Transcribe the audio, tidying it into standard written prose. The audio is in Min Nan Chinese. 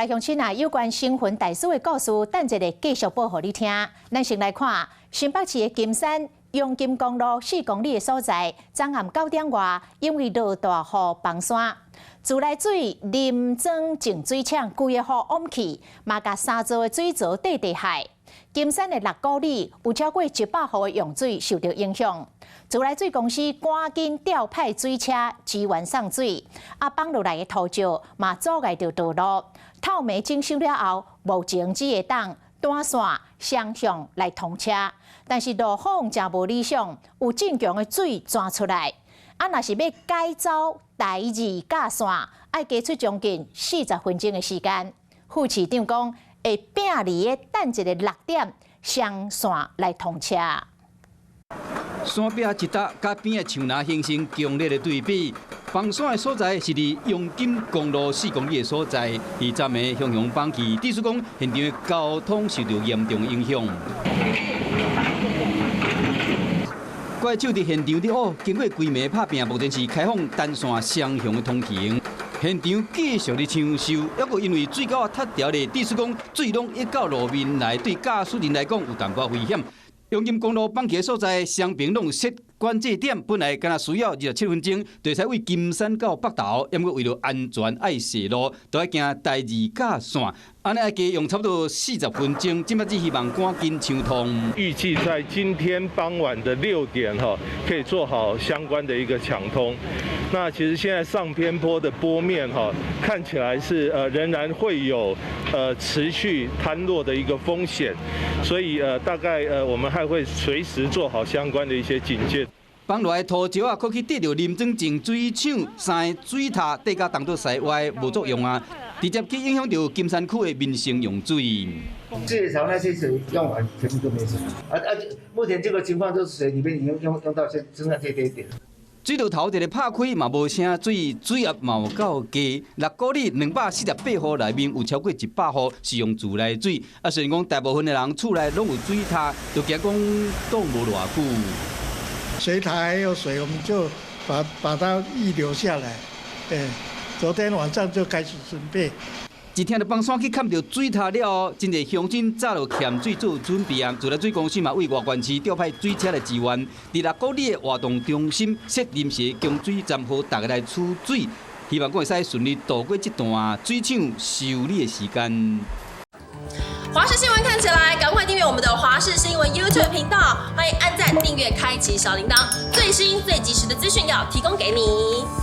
來鄉親啊，有關星雲大師的故事，等一下繼續報予你聽。咱先來看新北市的金山陽金公路4公里的所在，昨暗9點外，因為落大雨崩山，自來水林莊淨水廠規個予淹去，嘛共三座的水槽綴地害。金山的六股里有超過100戶的用水受著影響。自來水公司趕緊調派水車支援送水，啊，崩落來的土石嘛阻礙著道路。透暝整修了後，目前只會當單線雙向來通車，但是路況誠無理想，有真強的水鑽出來。啊，若是欲改走台二甲線，愛加出將近40分鐘的時間。副市長講會拼佇咧等一个6點雙線來通車。山壁一搭，佮邊的樹林形成強烈的對比。崩山的所在是佇陽金公路4公里的所在，佇昨暝雄雄崩去，意思講現場的交通受到嚴重影響。怪手佇現場佇挖，經過規暝拍拚，目前是開放單線雙向的通行。現場繼續咧搶修，猶閣因為水溝仔塌掉咧，意思講水攏溢到路面來，對駕駛人來講有淡薄危險。陽金公路崩去的所在，雙爿攏設管制點，本來敢若需要27分鐘，就會使對金山到北投，毋過為著安全愛踅路，都愛行台二甲線，按呢愛加用差不多40分鐘。這擺只希望趕緊搶通。預計在今天傍晚的6點，哈，可以做好相關的一個搶通。那其實現在上偏坡的坡面，哈，看起來是仍然會有持續坍落的一個風險，所以大概我們還會隨時做好相關的一些警戒。崩落來土石啊，閣去綴著林莊淨水廠三個水塔，綴甲東倒西歪無作用啊，直接去影響著金山區的民生用水。這槽那些水用完全部都沒水，啊，目前這個情況就是水裡面已經用到現剩下這一點。水道頭一个拍開嘛無啥水，水壓嘛有夠低。六股里248戶內面有超過100戶是用自來水，啊，雖然講大部分的人厝內攏有水塔，就驚講擋無偌久。水塔還有水，我們就把它預留下來。對，昨天晚上就開始準備。一聽著崩山去崁著水塔了後，真濟鄉親早就欠水做準備啊！自來水公司嘛為外縣市調派水車來支援，佇六股里的活動中心設臨時供水站，予大家來取水，希望講會使順利度過這段水廠修理的時間。華視新聞看起來，趕快訂閱我們的華視新聞 YouTube 頻道，歡迎按讚、訂閱、開啟小鈴鐺，最新最及時的資訊要提供給你。